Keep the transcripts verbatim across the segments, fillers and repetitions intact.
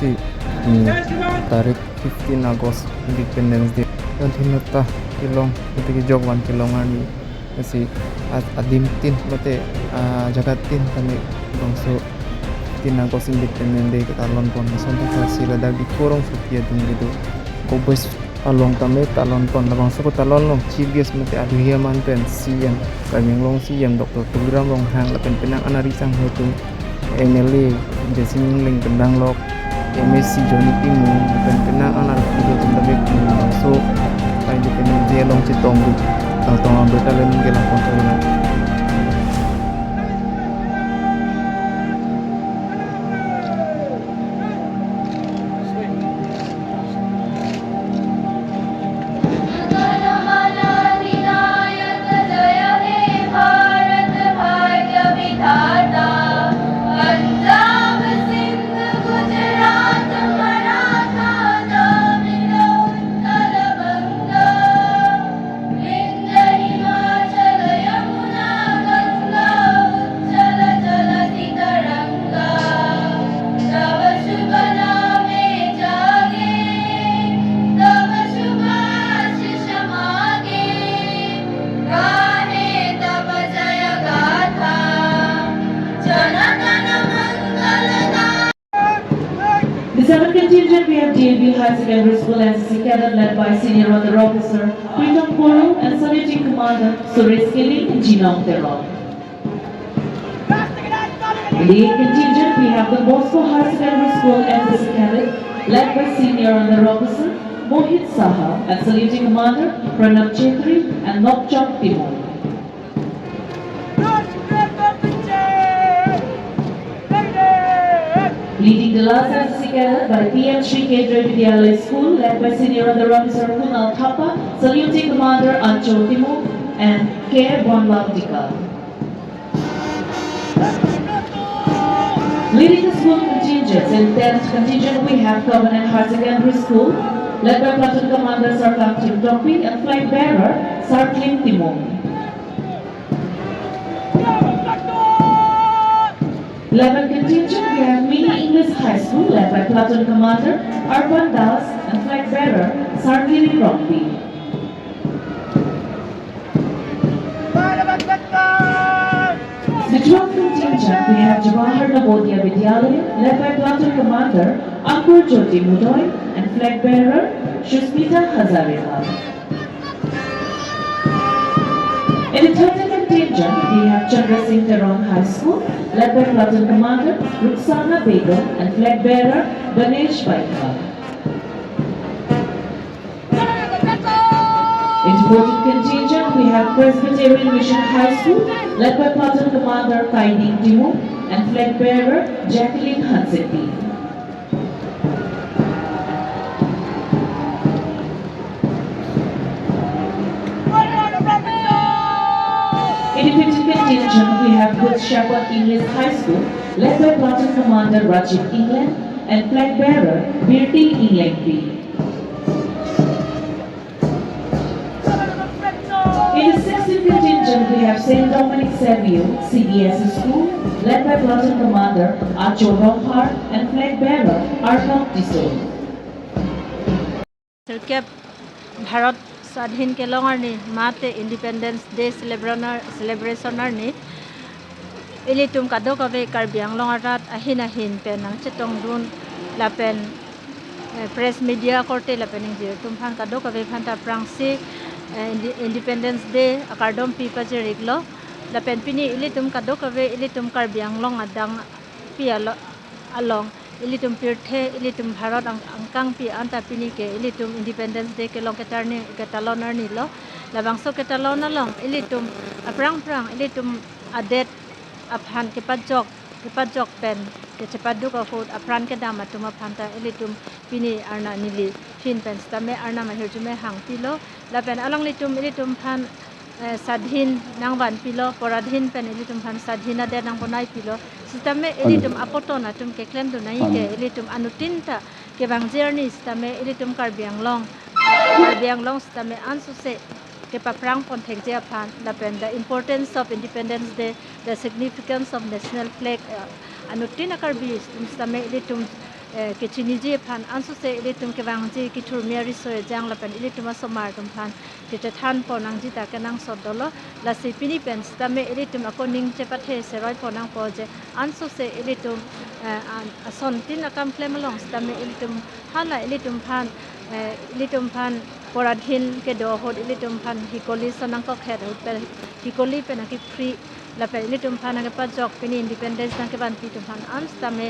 Ti, hmm, tarik fifteen August Independence Day. Don thin ta kelong, mate kejok van kelong arni. Lasi a-, adim tin mate, ah, jagat tin tame bangso fifteen August Independence Day ketalon pon. Lason ta si ladak Diphu rongsopi adim kedo. Kobes along tame talon pon, labangso ketalon along Chief Guest mate adui aman pen C M, Karbi Anglong C M Doctor Tuliram Ronghang lapen penang anari sangho atum, M L A Desing Engleng pen danglok, M A C Johnny Timung lapen penang anari atum ta bek labangso kai Independence Day along chetong dun, tangtong abirta le nangkelang pon tha. The seventh contingent, we have D A V High Secondary School N C C cadet led by Senior Under Officer Pritam Koro and Saluting Commander Suresh Killing and Jinong Teron. In the eighth contingent, we have Don Bosco High Secondary School N C C cadet led by Senior Under Officer Mohit Saha and Saluting Commander Pranab Chetri and Nokchok Timung. Leading the last N C C cadet by P M Shri Kendriya Vidyalaya School, led by Senior Under Officer Kunal Thapa, Saluting Commander Anchor Timung and K Bonlal Dikal. Leading the school contingents, in tenth contingent we have Covenant High Secondary School, led by Platoon Commander Sarkam Timtokpi and Flag Bearer Sarklim Timung. Eleven contingent, we have Mini English High School, led by Platoon Commander Arpan Das and Flag Bearer Sarkiri Rongpi. The twelfth contingent, we have Jawahar Navodaya Vidyalaya, led by Platoon Commander Ankur Jyoti Mudoi and Flag Bearer Shuspita Hazarika. In the thirteenth contingent, we have Chandra Singh Teron High School, led by Platoon Commander Ruksana Begum and Flag Bearer Ganesh Baikha. In the fourteenth contingent, we have Presbyterian Mission High School, led by Platoon Commander Kaiding Timung and Flag Bearer Jacqueline Hansepi. In the fifteenth contingent, we have Good Shepherd English High School, led by Platoon Commander Rajiv England and Flag Bearer Birti Englengpi. In the sixteenth contingent, we have Saint Dominic Savio C B S E School, led by Platoon Commander Acho Ronghar and Flag Bearer Arnab Tisso. Sirkep Bharat Swadhin kelong arni mate Independence Day celebration ar-, celebration arni ilitum kadokave Karbi Anglong arat ahin ahin pen nangchetongdun lapen, eh, press media korte lapen ingjir atum aphan kadokave aphanta aphrangsi, eh, Inde-, Independence Day akardom pi pajir-iklo. Lapen pini ilitum kadokave ilitum Karbi Anglong adang pi alo-, along ilitum pirthe, ilitum Bharat ang-, angkangpi anta pini ke ilitum Independence Day kelong ketarni, ketalon arnilo. Labangso ketalon along ilitum aphrang phrang ilitum adet aphan kepajok, kepajok pen kechepaduk ahut apran kedam atum aphanta ilitum pini arna neli phin pen sitame arnam ahirjume hangpilo. Lapen alanglitum ilitum aphan, eh, swadhin nangvanpilo, poradhin pen ilitum aphan swadhin adet nangbonaipilo. Sitame ilitum apoton atum keklemdun nangji ke ilitum anuttin ta kevangji arni sitame ilitum Karbi Anglong, Karbi Anglong sitame ansose kepaphrang pon thekji aphan lapen the importance of Independence Day, the significance of national flag, eh, anuttin a-Karbi sitame ilitum eh, kechiniji aphan ansose ilitum kevangji kethurmi ariso ejang lapen ilitum asomar atum aphan kechethan pon nangji ta kenangsot dolo. Lasi pini pen sitame ilitum ako ning chepathe seroi pon nangpo je ansose ilitum, eh, an-, asontin akam klem along sitame ilitum hala ilitum aphan, eh, ilitum aphan poradhin kedo ahut ilitum aphan hikoli son nangkokhet ahut pen hikoli pen akepri lapen ilitum aphan nangkepajok pini independence nangkevanpi atum aphan an sitame,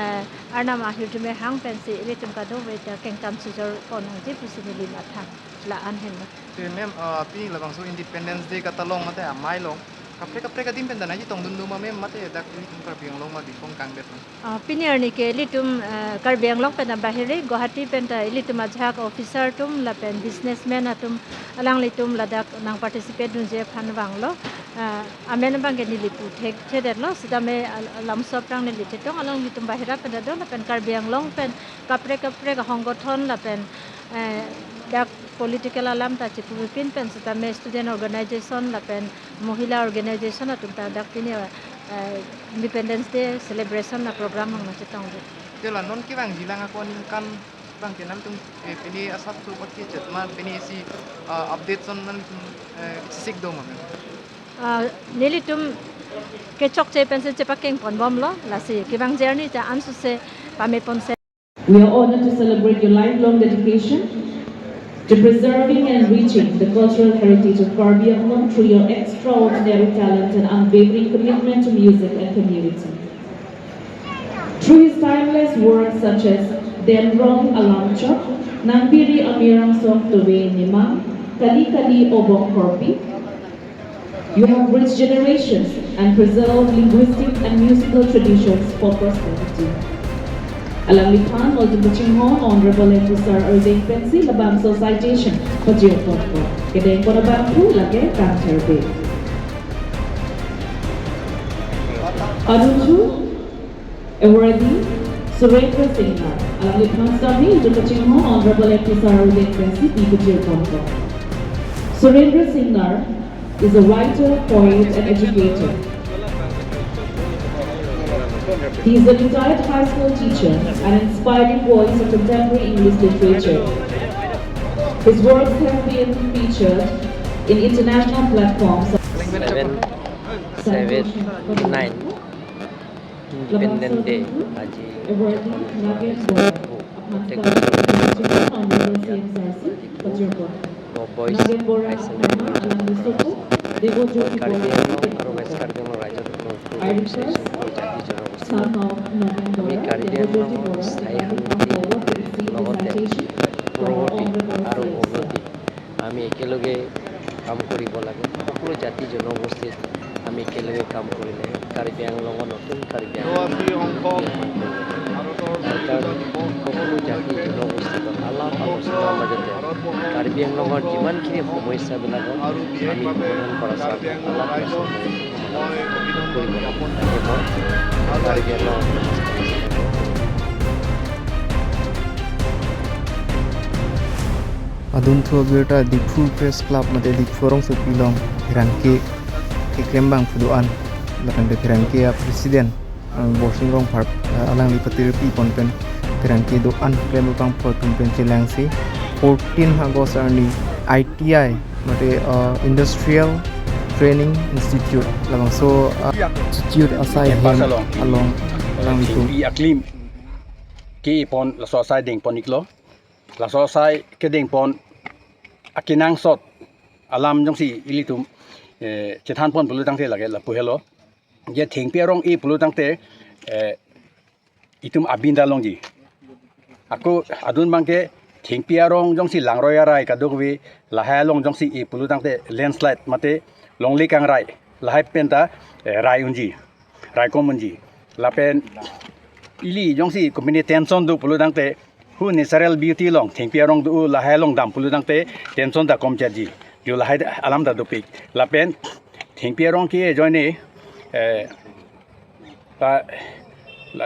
eh, Arnam ahirjume hang pensi ilitum kadokave ta kengkam chijor pon nangji pusi neli matha la-an henlo. Te ma'am, ah, pini labangso Independence Day katalong mate amei along kaprek kaprek adim pen ta nangchetongdun do ma ma'am mate dak ilitum Karbi Anglong ma bikong kangdet ma? Ah, pini arni ke ilitum, eh, Karbi Anglong pen abahiri Guwahati pen ta ilitum ajahak officer atum lapen businessman atum alanglitum ladak nang participate dunji aphan vanglo. Ah, amen abang ke neli pu thekthedetlo sitame al-, alamso aphrang neli chetong alanglitum bahira pen ta do lapen Karbi Anglong pen kaprek kaprek ahonggothon lapen, eh, dak political alam ta chepuvepin pen sitame student organization lapen mohila organization atum ta dak pini, eh, Independence Day celebration aprogram along nangchetongdun. Te la non kevangjilang ako aningkan abang ke nangtum, eh, pini asap su kot kechet ma pini si, ah, update son nangtum, eh, sik do ma ma'am? Ah, nelitum kechokche pensi chepakeng ponbomlo lasi kevangji arni ta ansose pame ponse. We are honored to celebrate your lifelong dedication to preserving and enriching the cultural heritage of Karbi Anglong through your extraordinary talent and unwavering commitment to music and community. Through his timeless works such as Denrong Alamchok, Nangbiri Amirang Song Towe Nemang, Kali Kali Obong Korpi, you have bridged generations and preserved linguistic and musical traditions for posterity. Alangliphan maltum kachinghon Honorable M P Sir Ardeng pensi labangso citation pajirponpo. Kedeng pon abangphu lake kangthir be. Adunthu awardee Surendra Singnar. Alangliphan sitame itum kachinghon Honorable M P Sir Ardeng pensi pajirponpo. Surendra Singnar is a writer, poet, and educator. He is a retired high school teacher, an inspiring voice of contemporary English literature. His works have been featured in international platforms. Seven, seven, nine. Independent Day আজি উদযাপন কৰা হৈছে। প্ৰত্যেক বছৰে নৱ boys high secondary উদযাপন কৰা হৈছে। মই কাৰ্বি আংলং আৰু ৱেষ্ট কাৰ্বি আংলং ৰাইজৰ তৰফৰ সকলো বিচাৰিছোঁ, সকলো জাতি জনগোষ্ঠীৰ, আমি কাৰ্বি আংলঙৰ স্থায়ী শান্তি, লগতে প্ৰগতি আৰু উন্নতি আমি একেলগে কাম কৰিব লাগে। সকলো জাতি জনগোষ্ঠীত আমি একেলগে কাম কৰিলে কাৰ্বি আংলঙৰ নতুন কাৰ্বি আংলং নিৰ্মাণ কৰিব পাৰি। সেইকাৰণে সকলো জাতি জনগোষ্ঠীৰ আলাপ আলোচনাৰ মাজতে কাৰ্বি আংলঙৰ যিমানখিনি সমস্যাবিলাকক আমি সমাধান কৰা চাম, আলাপ আলোচনা কৰি সমাধান কৰিব লাগে। মই কাৰ্বি আংলঙৰ Adunthu abirta Diphu Press Club mate Diphu rongsopi along pherangke keklem abangphu do-an lapen pherangke a president, uh, Borsing Rongphar, uh, alangli patirpi pon pen pherangke do-an klem abangphu atum pen chelangsi fourteen August arni I T I mate, uh, Industrial Training Institute labangso, uh, institute asai hem along, along alanglitum. Thengpi aklim ke-e pon laso asai dengpon iklo. Laso asai kedengpon akenangsot alam jongsi ilitum, eh, chethanpon pulotangte lake lapu helo. Je thengpi arong e pulotangte, eh, itum abinda longji. Ako adun abangke thengpi arong jongsi langroi arai kadokave lahai along jongsi e pulotangte landslide mate longle kangrai lahai penta, eh, rai unji. Raikom unji. Lapen ili jongsi komatne tension do pulotangte hu natural beauty along thengpi arong do lahai along dam pulotangte tension ta komchetji. Jo lahai alam ta dopik. Lapen thengpi arong ke ajoine, eh, ta la,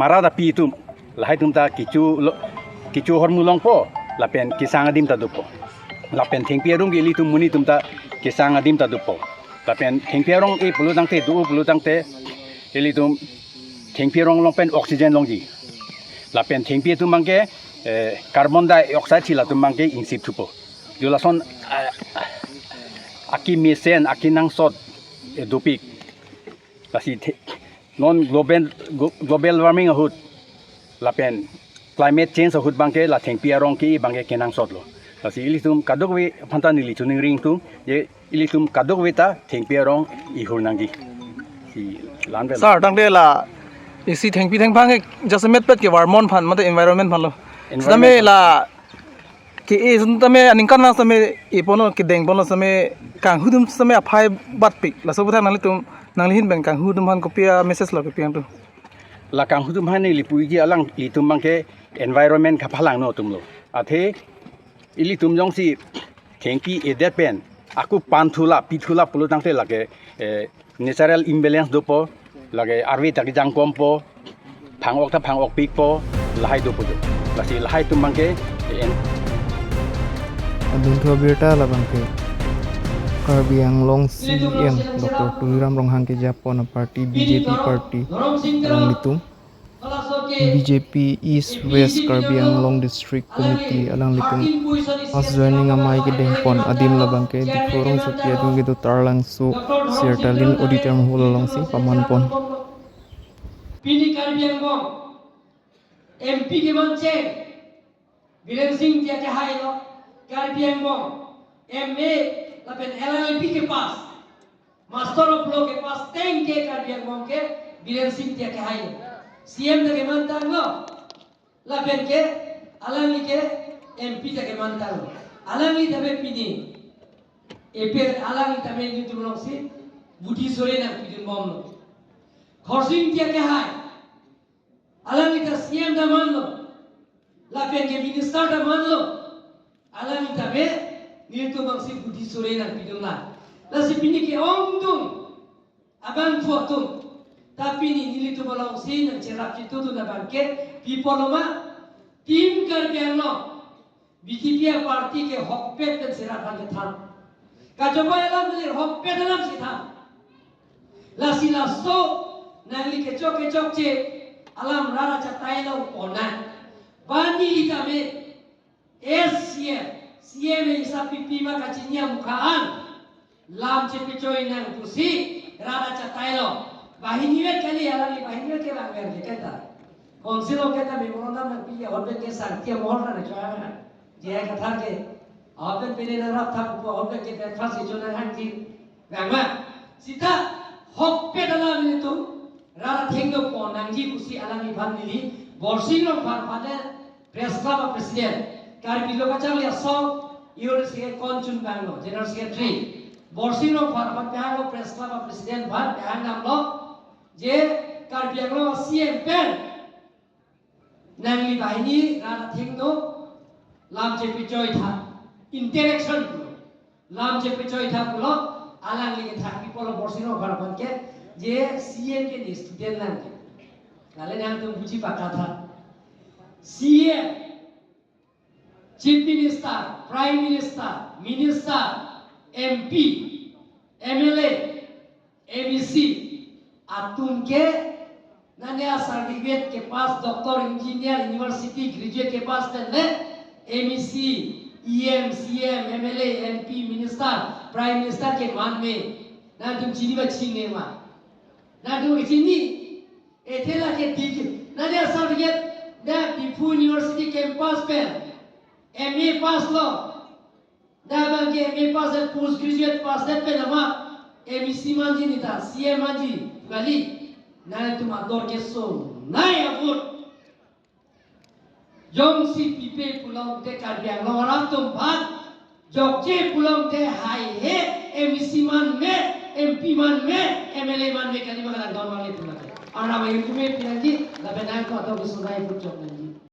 mara ta pi atum lahai atum ta kecho lo, kecho ahormu longpo lapen kesang adim ta dopo. Lapen thengpi arong ke ilitum monit atum ta kesang adim ta dopo. Lapen thengpi arong e pulotangte do pulotangte ilitum thengpi arong along pen oxygen longji. Lapen thengpi atum abangke, eh, carbon dioxide si latum abangke ingsip thupo. Jo lason, ah, akemesen, akenangsot, eh, dopik. Lasi the-, non global, glo-, global warming ahut, lapen climate change ahut abangke la thengpi arong ke abangke kenangsotlo. Lasi ilitum kadokave aphanta neli choningri ingtung, je ilitum kadokave ta thengpi arong ihur nangji. Si lan pen. Sir, tangte la isi thengpi thengphang ke jasemet pet ke varmon aphan, mate environment aphanlo. Environment. Sitame la ke-e ason tame aningkanvang sitame e ponlo, kedeng ponlo sitame kanghu atum sitame aphai batpik. Laso aputhak nanglitum, nangli ahin pen kanghu atum aphan kopi a-message lo, kopi angtung? La kanghu atum aphan neli puji, alanglitum abangke environment kaphalangno atumlo. Athe ilitum jongsi thengpi edet pen ako pan thulap, pi thulap pulo tangte lake, eh, natural imbalance dopo, lake arve ta kejang kompo, phang-ok ta phang-okpikpo, lahai dopo jo. Lasi lahai atum abangke, eh, en- Adunthu abirta labangke Karbi Anglong C E M Doctor Tuliram Ronghang kejapon a-party B J P party alanglitum, B J P East West Karbi Anglong District Committee alanglitum mass joining amei kedengpon adim labangke Diphu rongsopi adim kedo Taralangso Sirtalin Auditorium Hall alongsi pamanpon. Pini Karbi Anglong M P kemancheng Biren Singh Tiya kehailo, Karbi Anglong M A lapen L L B kepass, Master of Law kepass ateng ke Karbi Anglong ke Biren Singh Tiya kehailo. C E M ta kemantanglo, lapen ke alangli ke M P ta kemantanglo. Alangli tame pini, epe alangli tame nelitum alongsi budhi sore nangpidunbomlo. Khorsing Tiya kehai, alangli ta C E M ta manlo, lapen ke minister ta manlo, alangli tame nelitum alongsi budhi sore nangpidunlang. Lasi pini ke-ongdung abangphu atum ta pini nelitum alongsi nangcherap chitudun abangke pi pulo ma, Team Karbi Anglong, B J P a-party ke hokpet pen cherap aphan kethan. Kachobai alam neli hokpet alamsi than. Lasi laso nangli kechok kechokche alam rara chatailo ponang. Bang neli tame as C E M, C E M esa pipi ma kachini amukha an lam chepechoi nang pusi rara chatailo. Banghini vet kali, alangli banghini vet ke bang vet ke keta. Council along keta memorandum nangpi ahut pen ke sangti amahol rara choi nang. J I Kathar ke. Ahut pen pine nangrap thap pu ahut pen ke breakfast icho nanghangji. Bang ma. Sita hokpet alam nelitum rara thengno pon nangji pusi alangliphan neli Borsing Rongphar aphan le Press Club a-president, Karbi Lo Kacharli Asong, Union Secretary Konchun Banglo, General Secretary, Borsing Rongphar aphan pehanglo, Press Club a-president aphan pehang damlo, je Karbi Anglong C E M pen nangli banghini rara thengno lam chepechoi tha, interaction lam chepechoi tha pulo, alangli kethak pi pulo Borsing Rongphar aphan ke, je C E M ke ne student lang ke. Lale nangtum buji pakatha. C E M, Chief Minister, Prime Minister, Minister, M P, M L A, M A C atum ke nane a-certificate kepass, doctor, engineer, university graduate kepass pen le M A C, E M, C M, M L A, M P, Minister, Prime Minister keman me. Nangtum chini ma chinine ma? Nangtum kechini. Ethe lake digi. Nane a-certificate dak Diphu University campus pen M A pass lo. Dak abangke M A pass, post graduate pass det pen amat M A C manji neta, C M manji kali. Nangtum ador kesonei abot. Jongsi pipe pulote Karbi Anglong arat atum aphan jokche pulote haihe M A C man me, M P man me, M L A man me kali ma, kalang don man le pulote. Aram ayu me pinangji, lapen nangtum ador kesonei abot jok nangji.